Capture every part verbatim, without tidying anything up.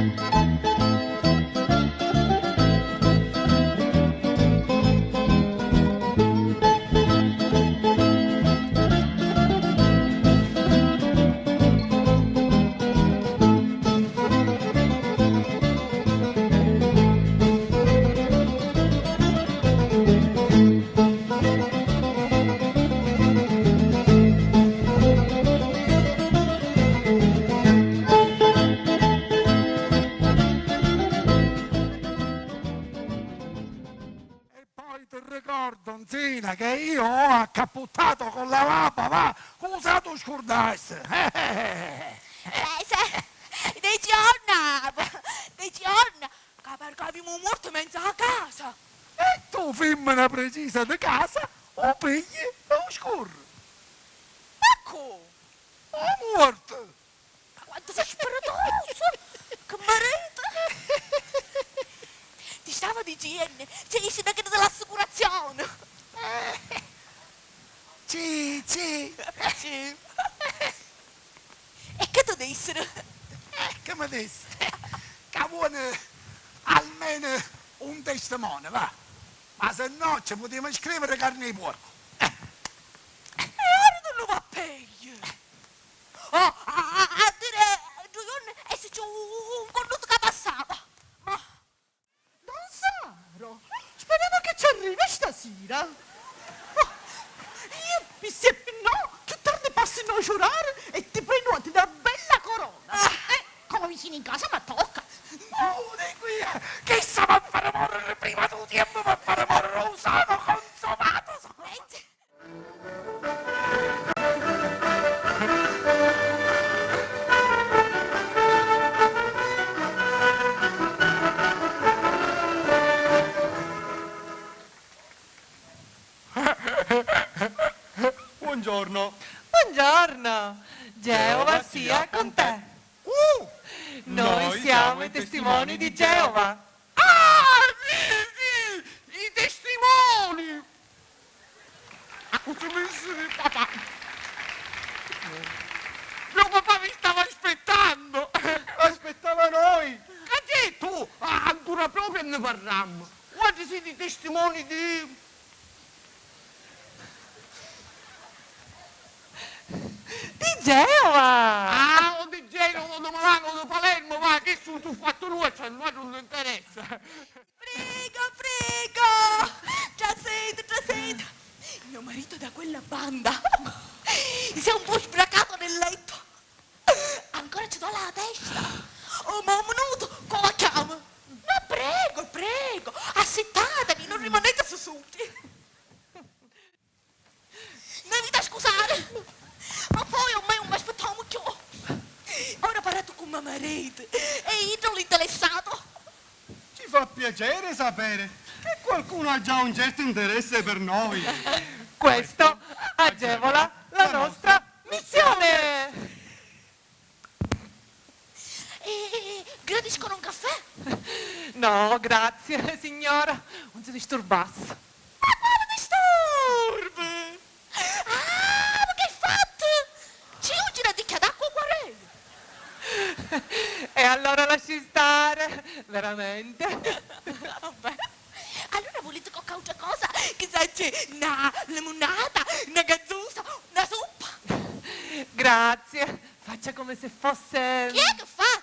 E poi ti ricordu, nzina, che io ho accapputtato con la babba, va, cosa tu scurdassi? Eh, se, deci jorna, deci jorna, ca parcavimu u mortu menzu a casa. E tu, fimmina precisa di casa, u pigli e u scurri. Eccu! U mortu! Ma quantu sei spiritosu! Che marito! Ti stava dicendo, ci dici da che dell'assicurazione! Eh, sì, sì. Sì. E che ti dissero? Eh, che mi dissero? Che vuole almeno un testimone, va. Ma se no ci potevamo scrivere carne di porco. Eh. E ora tu non va peggio. Oh, a, a, a dire, dui giorni e se c'è un connuto che passava. Ma Don Saro, speriamo che ci arrivi stasera. Oh, io, pi sì e pi no, più tardi passinu a ciurari e ti prenoti na bella corona. Eh, come vicino in casa, ma tocca. Oh, di qui, eh, chi sta per fare morire prima del tempo, per fare morire un sano consumato? Eh, sì. Buongiorno. Buongiorno. Geova sia con te. Uh! Noi siamo i testimoni di Geova. Ah, sì, sì, i testimoni! Accussì mi dissiri papà. Mio papà vi stava aspettando. Aspettava noi. Che dettu? Ah, ancora proprio ne parrammo. Quanti siete testimoni di Di Geova! Ah, o di Genova, o di Milano, o di Palermo, va, che su, tu fatto nulla, cioè, a noi non interessa. Prego, prego! Già sento, già sento. Mio marito da quella banda si è un po' sbracato nel letto. Ancora ci dà la testa. Oh, ma un minuto, co la chiamo? Ma prego, prego, assittatevi, non rimanete sesuti. Mi avete a scusare, ma poi ormai non mi aspettavo più. Ora parlate con mio marito, è iddu l'interessato. Ci fa piacere sapere che qualcuno ha già un certo interesse per noi. Questo agevola la nostra missione. Eh, eh, eh, gradiscono un caffè? No, grazie, signora, non si disturbassi. Ma quale disturbo? Ah, ma che hai fatto? Ci gira di d'acqua guarello. E allora lasci stare, veramente. Vabbè. Allora volete qualche altra cosa? Che sa c'è una limonata, una gazzosa, una zuppa? Grazie. Faccia come se fosse... Chi è che faccio?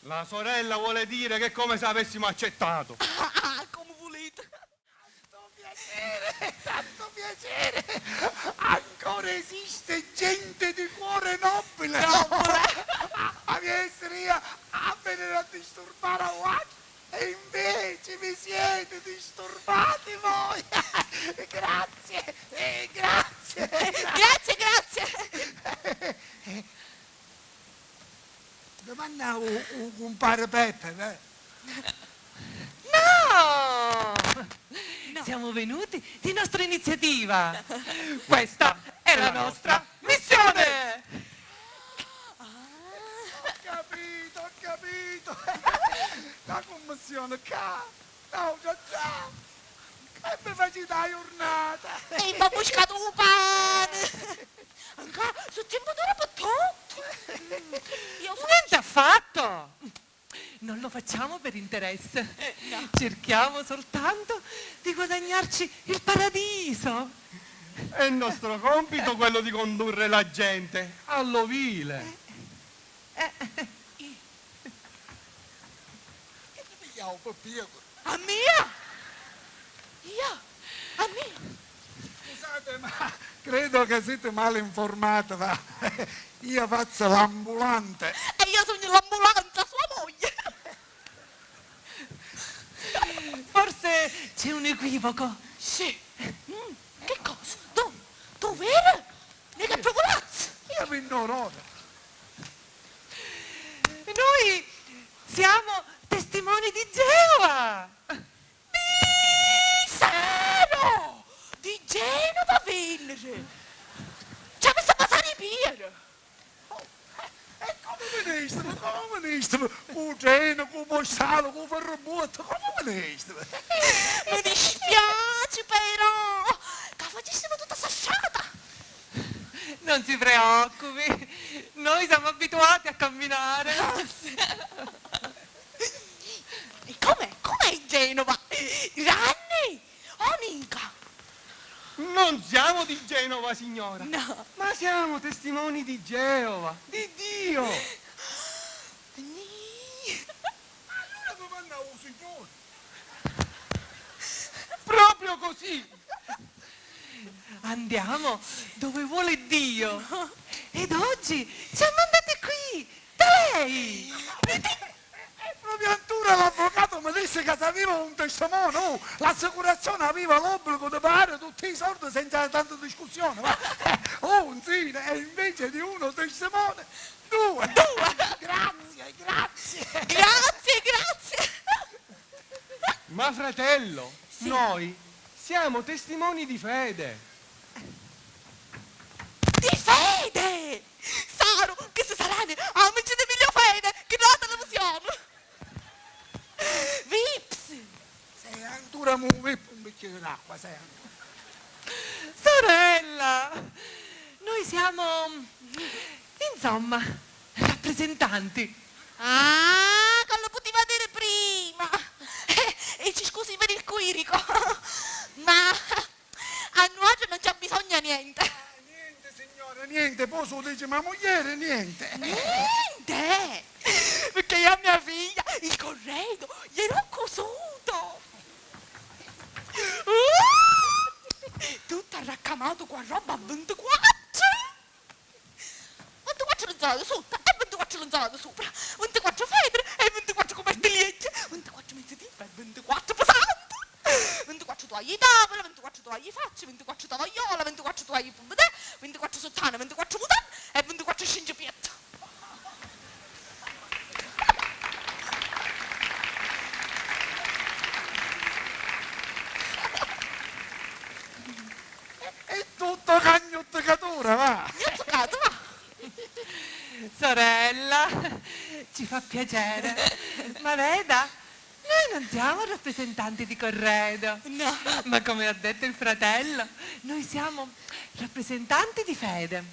La sorella vuole dire che è come se avessimo accettato. Ah, come volete. Tanto piacere, tanto piacere. Ancora esiste gente di cuore nobile. Nobile. A, a mia essere io a venire a disturbare a voi. E invece vi siete disturbati voi! Grazie, eh, grazie! Grazie, grazie! Domanda u, u cumpare Peppe, eh? No! No. Siamo venuti di nostra iniziativa. Questa è la nostra missione! Ah. Ho capito, ho capito. La commissione ca, no, già, già. E mi facite la giornata. E mi ha buscato un pane. Anca su tempo d'ora per tutto. Io so... Niente affatto. Non lo facciamo per interesse. Eh, no. Cerchiamo soltanto di guadagnarci il paradiso. È nostro compito quello di condurre la gente all'ovile. Eh, eh, eh. Chi ti pigliau pi pietra? A mia? Io? A mia? Scusate, ma credo che siete male informata, va. Io faccio l'ambulante. E io sugnu l'ambulanza, sua moglie. Forse c'è un equivoco. Sì. Mm, che cosa? Dove? Dove era? Nega provolazza. Io mi ignoro ora. Noi siamo testimoni di Geova. Misero! Di Genova venniri! Ci avessi a passari i pieri! Oh, e comu vinistivu? Comu vinistivu? Cu trenu, cu postali, cu ferrubuotu, comu vinistivu? Mi dispiaci però ca facistivu tutta sta strata! Non si preoccupi, noi siamo abituati a camminare. Ah, sì. E com'è? Com'è in Genova? Granni? O minca? Non siamo di Genova, signora. No. Ma siamo testimoni di Geova, di Dio. Ni. Allora domanda u Signore. Proprio così. Andiamo dove vuole Dio. Ed oggi siamo andati qui, da lei. E proprio antura l'avvocato mi dissi ca s'aviva un testimone, oh, l'assicurazione aviva l'obbligo di pagare tutti i soldi senza tanta discussione, va. Eh, oh, nzina, e invece di uno testimone, due. Due. Grazie, grazie. Grazie, grazie. Ma fratello, sì, noi siamo testimoni di fede. Di fede! Saru, chisti sarani amici di Emilio Fede, chi dà la televisione! Vips! Sei antura mu vippu un bicchiere d'acqua, sei antura. Sorella, noi siamo, insomma, rappresentanti. Ah, ca lu putiva diri prima! E, e ci scusi per il quirico, ma a nuatri non ci abbisogna niente. Ah, niente, signore, niente, po' su dici ma muglieri, niente. Niente! Perché io a mia figlia, il corredo, gli ero cusuto! Uh! Tutto arraccamato con roba a ventiquattro! Vintiquattro linzole di sotto e vintiquattro linzole di sopra, vintiquattro fedri e vintiquattro cuperti lieggi, vintiquattro mizzi timpa e vintiquattro pesanti, vintiquattro tuagli di tavula, vintiquattro tuagli di facci, vintiquattro tovaglioli, vintiquattro tuagli di pubidè, vintiquattro suttani, vintiquattro mutandi e vintiquattro scingipiettu. È tutto cagnuttacatura, va! Cagnuttacatura, va! Sorella, ci fa piacere, ma veda, noi non siamo rappresentanti di corredo. No. Ma come ha detto il fratello, noi siamo rappresentanti di fede.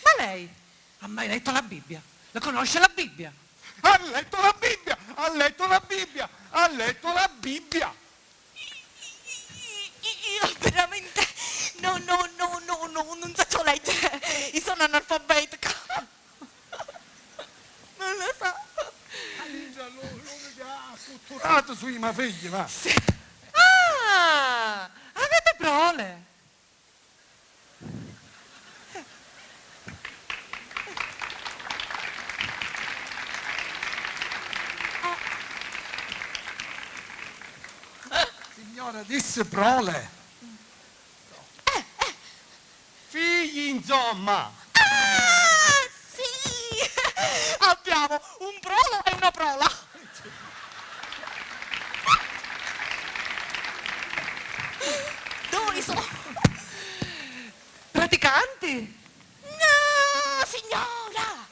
Ma lei ha mai letto la Bibbia? La conosce la Bibbia? Ha letto la Bibbia! Ha letto la Bibbia! Ha letto la Bibbia! Io veramente no, no, no, no, no, non saccio leggere. Io sono analfabetica. Non lo so. Allora, lo, lo vedi acculturato sui ma figli, va. Sì. Ah, avete prole? Signora, dissi prole. Figli, insomma. Ah, sì! Abbiamo un prolo e una prola. Dove sono? Praticanti? No, signora!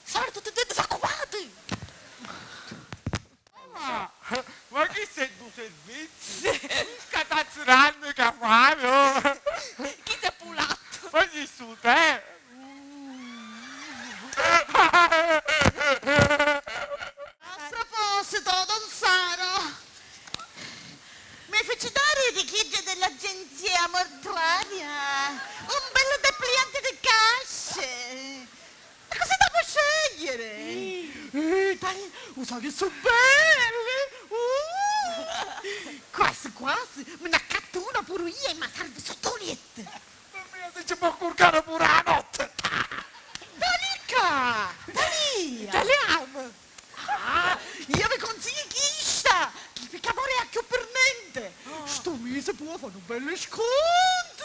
Sono tutti e due disoccupati! Ah, ma chi sei tu servizi? Sì. Chi sta tazzurando che fai? Chi sei pulatto? Ma chi su te? A U sai chi su' belli? Uh! Quasi quasi mi n'accattu una puru io e ma salvu sottu u liettu. Pi mia si ci pò curcari puru a notti. Dalicca! Dalia! Italiano! Ah, io vi consiglio chista, chi picca amore a chiù per niente. Stu mese può fare un bello sconto.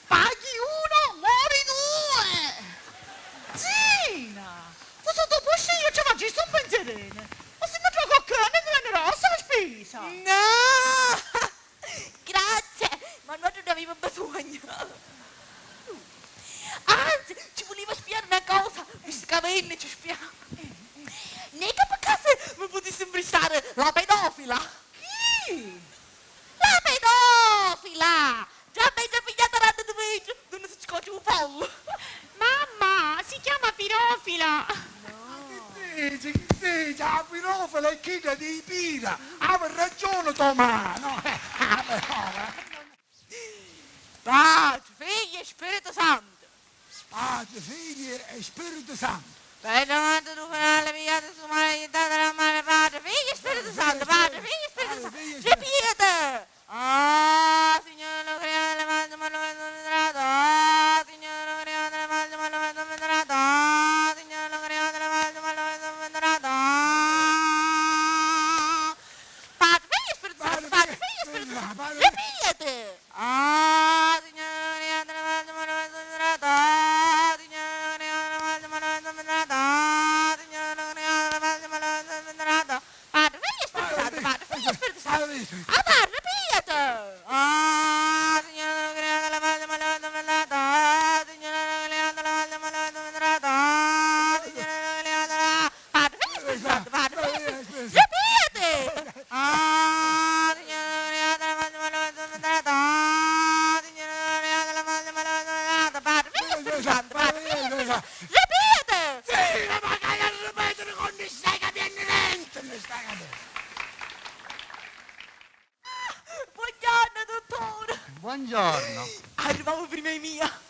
Paghi uno, mori due. Zina! Fu sotto posto io ci faccio un pensierino. Ma se mi trovo qualcuno mi venderà la spesa. No! Grazie, ma noi non avevamo bisogno. Anzi, ci voleva spiare una cosa, visto che venne ci spiamo. Non è che per caso mi potesse imprestare la pedofila? Chi? La pedofila! Già m'hai già pigliata tanto di peggio, non si scoccia un pollo. Mamma, si chiama pirofila. Ma chi dici, chi dici? A pirofila è chidda di pira. Havi ragione to mano. Pace, Figlio e Spirito Santo. Pace, Figlio e Spirito Santo. Perdonate tu finale, pigliate su male, aiutate la male, Padre, Figlio e Spirito Santo, Padre, Figlio e Spirito Santo. Ripete! Ah, Signore, lo creato, le mani, ma lo vedo venerato. Ah, Signore, lo creato, le mani, ma lo vedo venerato. Ah, Signore, lo creato, le mani, ma lo vedo venerato. Ah. Padre, Figlio e Spirito Santo, Padre, Figlio e Spirito Santo. Ripete! Ah, Signore, lo creato, le mani, ma lo vedo venerato. Ah, Signore, lo creato, le mani, ma lo vedo venerato. Ah, Signore, lo creato, le mani, ma lo vedo venerato. Padre, Figlio e Spirito Santo, Padre, Figlio e Spirito Santo. Ah, Padre, Pietro. Ah, Signore, creato la pace, ma l'avete mandata. Ah, Signore, creato la pace, ma l'avete mandata. Ah, Signore, creato la... Padre, Figlio e Spirito Santo, Padre, Figlio e Spirito Santo. Ripete. Ah, Signore, creato la pace, ma l'avete mandata. Ah, Signore, creato la pace, ma l'avete mandata. Padre, Figlio e Spirito Santo, Padre, Figlio e Spirito Santo. Ripete! Sì, ma magari a ripetere quando stai capiennu nenti, non stai capiennu. Buongiorno, dottore. Buongiorno. Arrivavo prima di mia.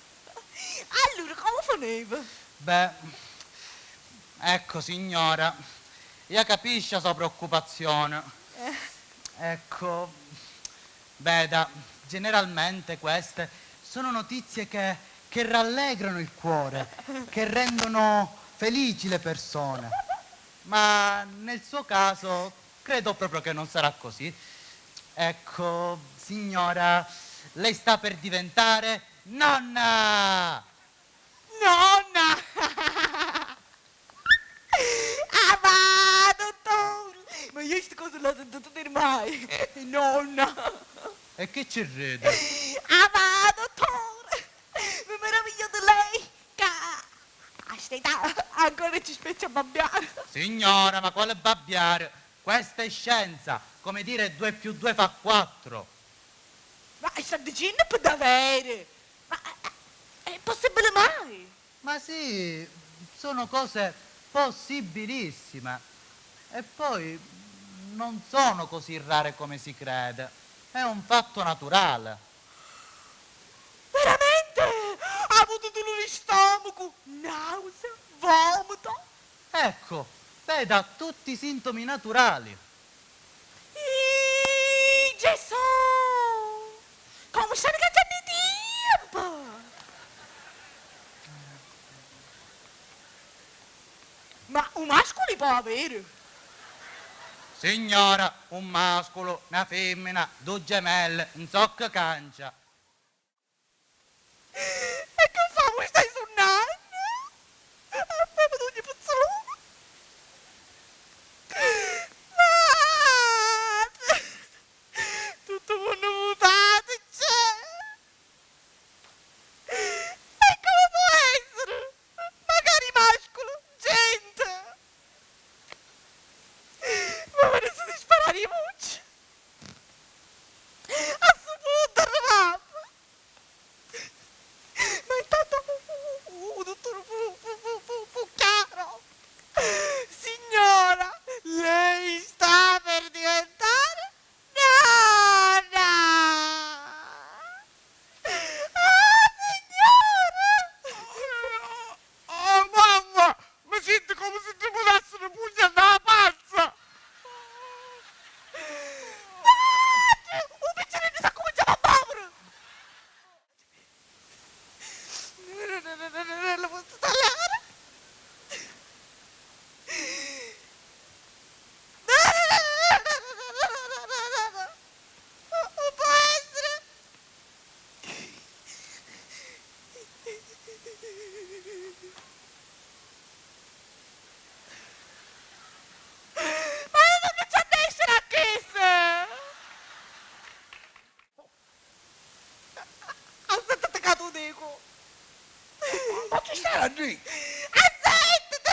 Allora, come faneva? Beh, ecco, signora, io capisco la sua preoccupazione. Eh. Ecco, veda, generalmente queste sono notizie che, che rallegrano il cuore, che rendono felici le persone. Ma nel suo caso credo proprio che non sarà così. Ecco, signora, lei sta per diventare nonna! Nonna! Ah, va, dottore! Ma io sti cose le ho sentite dire mai. Nonna! E che ci ride? Ah, va, dottore! Mi meraviglio di lei! Ca... A st'età ancora ci spezza a babbiare. Signora, ma quale babbiare? Questa è scienza, come dire due più due fa quattro. Ma sta dicennu pi davveru? Ma è, è possibili mai? Ma sì, sono cose possibilissime. E poi non sono così rare come si crede. È un fatto naturale. Veramente? Ha avuto dolore di stomaco, nausea, vomito? Ecco, veda tutti i sintomi naturali. Ih, Gesù! Comu stannu canciannu i tiempi! Ma un masculu pò aviri? Signora, un masculu, na fimmina, du gemelli, un zoccu cancia. E che famu, stai sunnannu? A me mi dugni puzzulunu. Mate! Tuttu munnu vutatu c'è! E comu pò essiri? Macari masculu, genti! Ma mi nissi di sparari i vuci! A stu puntu arrivamu! Addì. Assettati!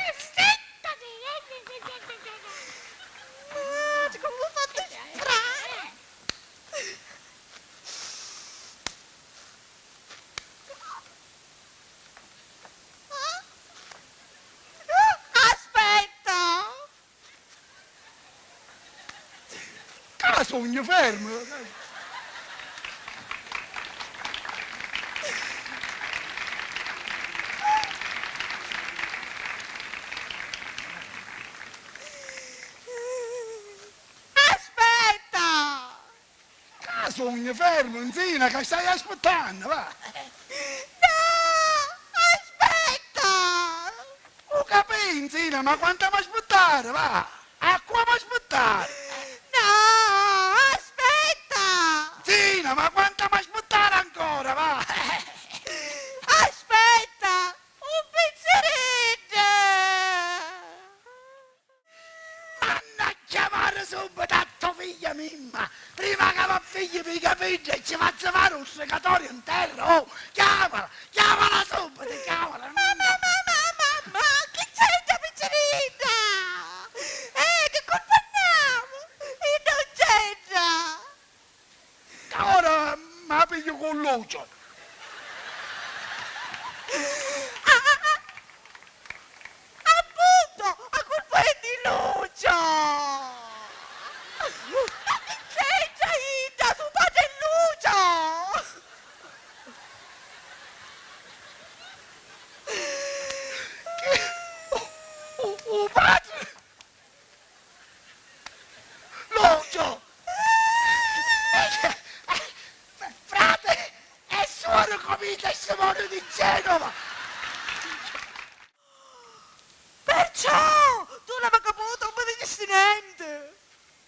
Assettati! Ah, comu fattu stranu! Aspetta! Ca sugnu, fermu! Aspetta! Ca sugnu, fermu, nzina, ca staiu aspittannu, va! No! Aspetta! U capii, nzina, ma quantu m'aspittari, va! A cu m'aspittari? No! Aspetta! Nzina, ma quantu m'aspittari ancora, va! Aspetta! Un picciriddu! Manna a chiamari subitu a to figlia Mimma, prima ca m'appigghi pi capiddi e ci fazzu fari un sricatoriu in terra, oh, chiamala, chiamala subitu, chiamala. Mamma, mamma, mamma, chi c'entra picciridda? Eh, chi curpa nn'havi? Idda nun c'entra! Ca ora ma pigghiu cu Lucio. Ah, ah, ah. Appunto, a curpa è di Lucio! Ma chi c'entra idda? Su patri è Lucio! Chi? U, u, u patri? Lucio! Frati e suoru comu i testimoni di Genova! Perciò tu la vacaputa nun mi dicisti nenti!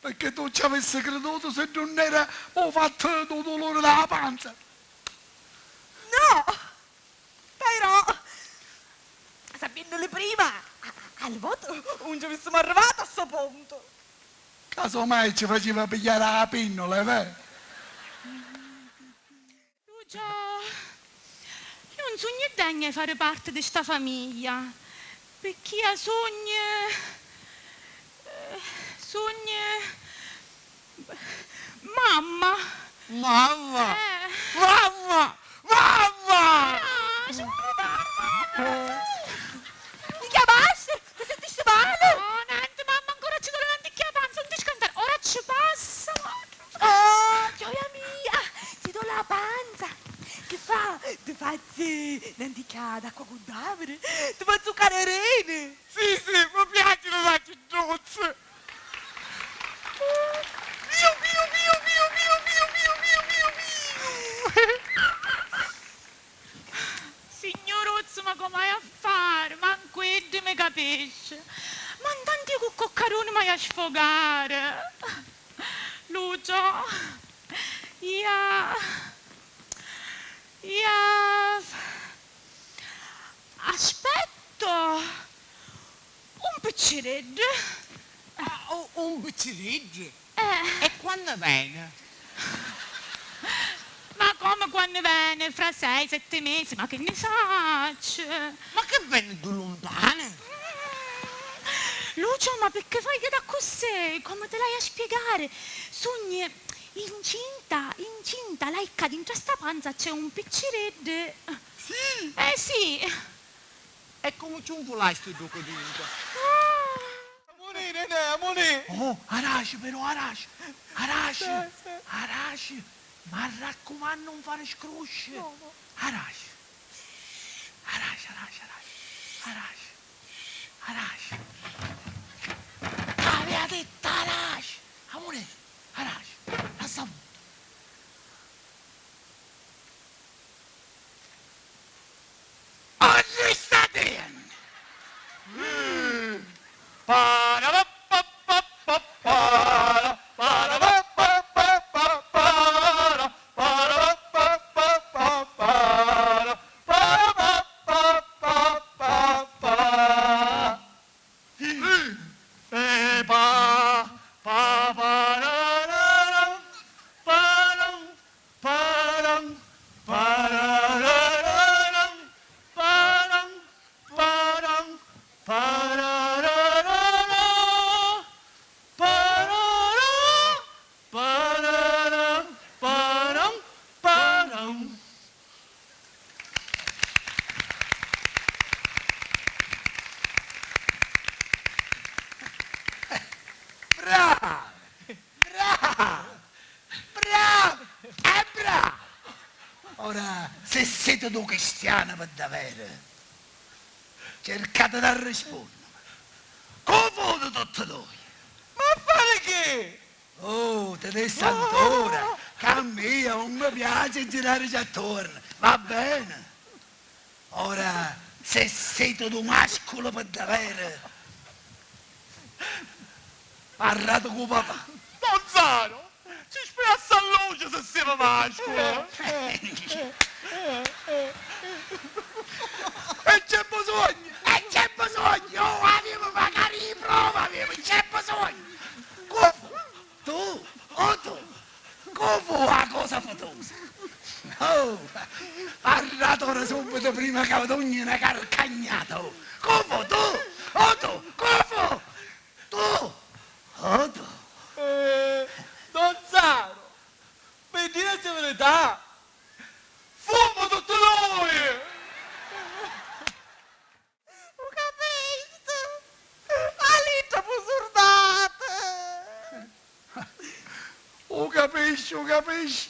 Pecché tu ci avissi cridutu si nun era u fattu dû duluri dâ panza? No! Però, sapinnuli prima, a, a, a li voti nun ci avissimu arrivatu a stu puntu. Casomai ci faciva pigghiari a pinnula, è veru? Lucio, iu nun sugnu degna di fari parti di sta famiglia, picchì iu sugnu, eh, sugnu Mamma! Mamma! Eh. Mamma! Mamma! Ah, ci vuole mamma! Mi chiamasti? Ti sentisti male? Oh, niente, mamma, ancora ci doli un'anticchia panza, non ti scantare, ora ci passa. Oh, gioia mia, ti doli la panza. Che fa? Ti fazzi un'anticchia d'acqua cu davere? Ti fazzi un canarene? Sì, sì, mi piaci li raggi druzzi. Piu, piu, piu. Signuruzzu, ma comu haiu a fari? Mancu iddu mi capisci. Ma ntantu iu cu coccaruni m'haiu a sfogari. Lucio, ia, ia, aspetta! Un picciriddu. Ah, u-, un picciriddu? Eh. E quannu veni? Ma comu quannu veni? Fra sei, setti misi, ma chi nni sacciu? Ma chi veni dû luntanu? Mm. Lucio, ma picchì fai d'accussì? Comu ti l'haiu a spiegari? Sugnu incinta, incinta, là ccà dintra sta panza c'è un picciriddu. Sì? Eh sì. E comu ci 'nfulasti ddu cu dintra? Amunì, Nenè, amunì! Oh, araci però, araci! Araci! Sì, sì. Araci! M'arraccumannu, 'un fari scrusci! No, no. Araci! Araci, araci, araci! Araci! Araci! T'avia dittu araci! Amunì! Araci! Lassa a vota! Arristatemi! situ du cristiani pi daveru? Circati d'arrispunnimi. Cu futu tutti dui? Ma a fari chi? Oh, ti dissi ancora ca a mia un mi piaci girarici attornu, va beni? Ora, se situ du masculu pi daveru, parrati cu papà. Don Zaro, ci spiassi a luci si simu masculu. E c'è bisognu, e c'è bisognu, oh, avimu macari i prova, avimu, c'è bisognu. Cu fu? Tu? O tu? Cu fu a cosa futusa? Oh, parrati ora subitu prima ca dugni na carcagnata, oh. Cu fu tu? O tu? Cu fu? Tu? O tu? Eh, don Zaro, pi diri a verità, fumu tutti dui! U capisti? A litta fu surdati! U capisci, u capisci.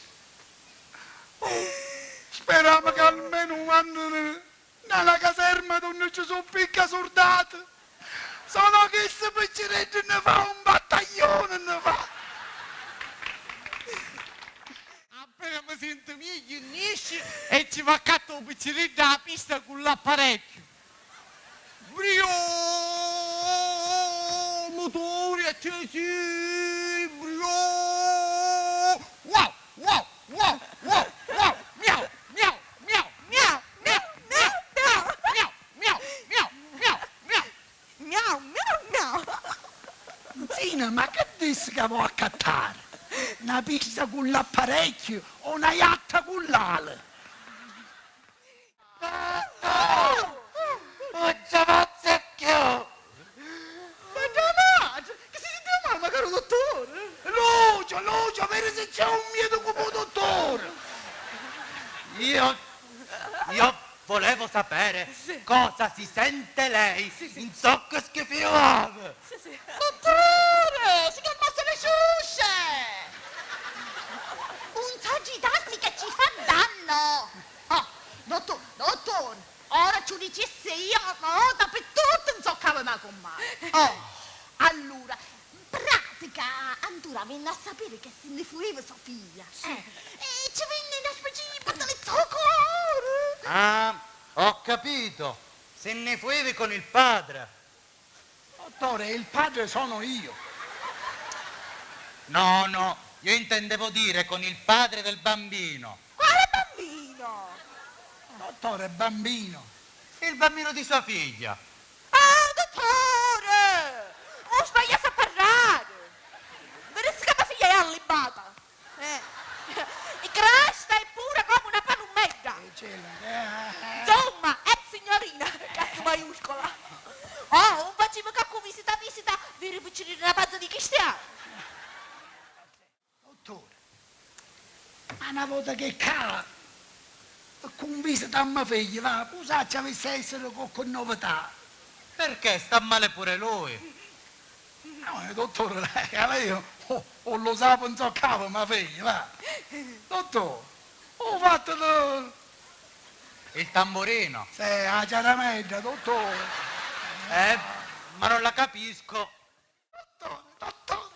Oh, speramu ca almenu quannu nna la caserma dunni ci su picca surdati, sono chissi picciriddi nni fa un battagliuni nni fa. Appena mi sintu migghiu, nisci e ci va accatta u picciriddu a pista cu l'apparecchiu. Brio! Muturi accesi! Brio! Wow! Wow! Wow! Wow! Miau! Miau! Miau! Miau! Miau! Miau! Miau! Miau! Miau! Miau! Miau! Miau, miau, miau. Nzina, ma chi dissi ca vo' accattari? Na pista cu l'apparecchiu o na jatta cu l'ali? Basta! Non ci avanza più! Ma da matri, chi si sintiu mali, macari u dutturi? Lucio, Lucio, viri si c'è un miedicu pi u dutturi! Io, io volevo sapere cosa si sente lei in zocca schifiata. Dutturi, si chiammasse le ciusce! Un s'agitassi che ci fa danno! Oh, dottor, dottor, ora ci u dicissi io, una vota pi tutti, nzoccavi ma cummari. Oh, allura, in pratica, Antura vinni a sapiri che si nni fuivi so figlia. Sì. Eh, e ci vinni na specie di battalizzo o coru. Ah, ho capito. Se ne fuivi con il padre. Dottore, il padre sono io. No, no, io intendevo dire con il padre del bambino. Quale bambino? Dottore, bambino. Il bambino di sua figlia. Ah, dottore! U sbagliassi a parrari! Virissi ca me figlia è allibata! Eh. E crasta e pura comu na panummedda! Eh, c'è la, eh, eh. Insomma, ex signorina, cassu maiuscola! Oh, un facimi ca cu visita visita viri picciriddi na pazza di cristiani! Dottore, ma na vota che ca cunvisitamma figli, va, cu sa ci avissi a essiri cocchi novità. Perché? Sta male pure lui. No, eh, dottore, ca lei, oh, oh, lo sape, non so cava, ma figli, va. Dottore, u fattu di... Il tamburino. Sì, a ciaramedda, dottore. Eh, ma non la capisco. Dottore, dottore.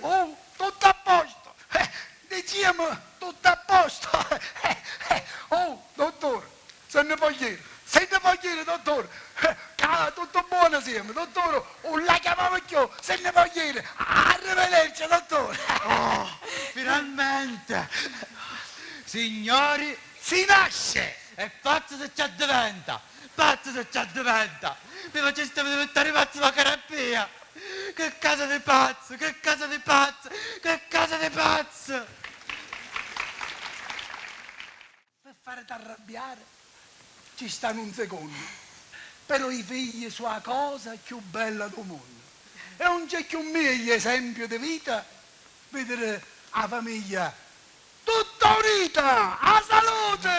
Oh, tutto a posto. Eh, diciamo, tutto a posto. Eh, eh, oh, dottore, se ne può dire. Se ne può dire, dottore. Eh, ca tutto buono siamo, dottore. Non la chiamavo più, se ne può dire. Arrivederci, dottore. Oh, finalmente. Signori, si nasce. E pazzo se ci addiventa. Pazzo se ci addiventa! Mi faciste diventari pazzo, ma carapia! Che casa di pazzo, che casa di pazzo, che casa di pazzo! Pi fariti arrabbiari ci stanu un secondu, però i figli su a cosa chiù bella dû munnu e un c'è chiù megliu esempiu di vita vidiri a famiglia tutta unita! A salute!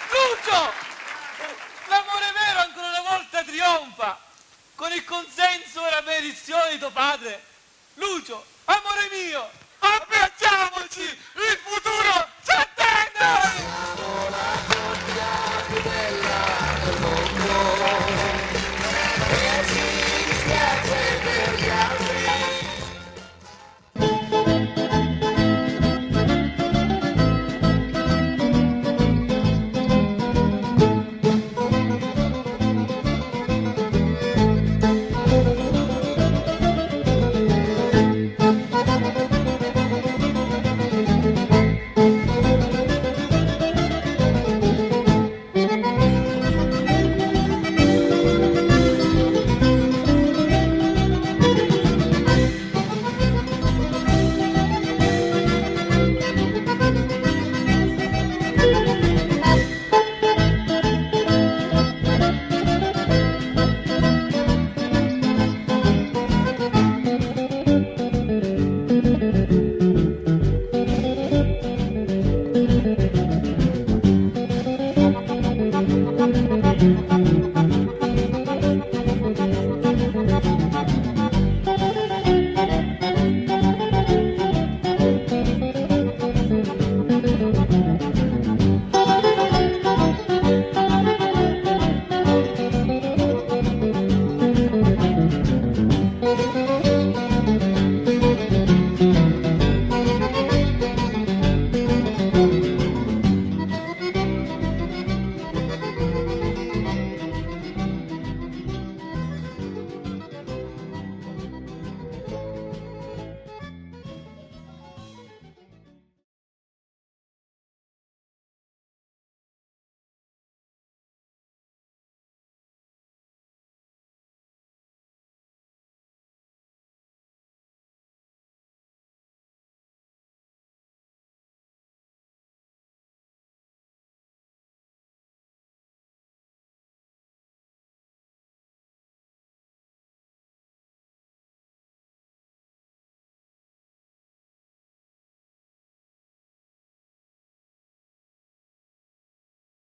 Lucio! L'amore vero ancora una volta trionfa! to padre.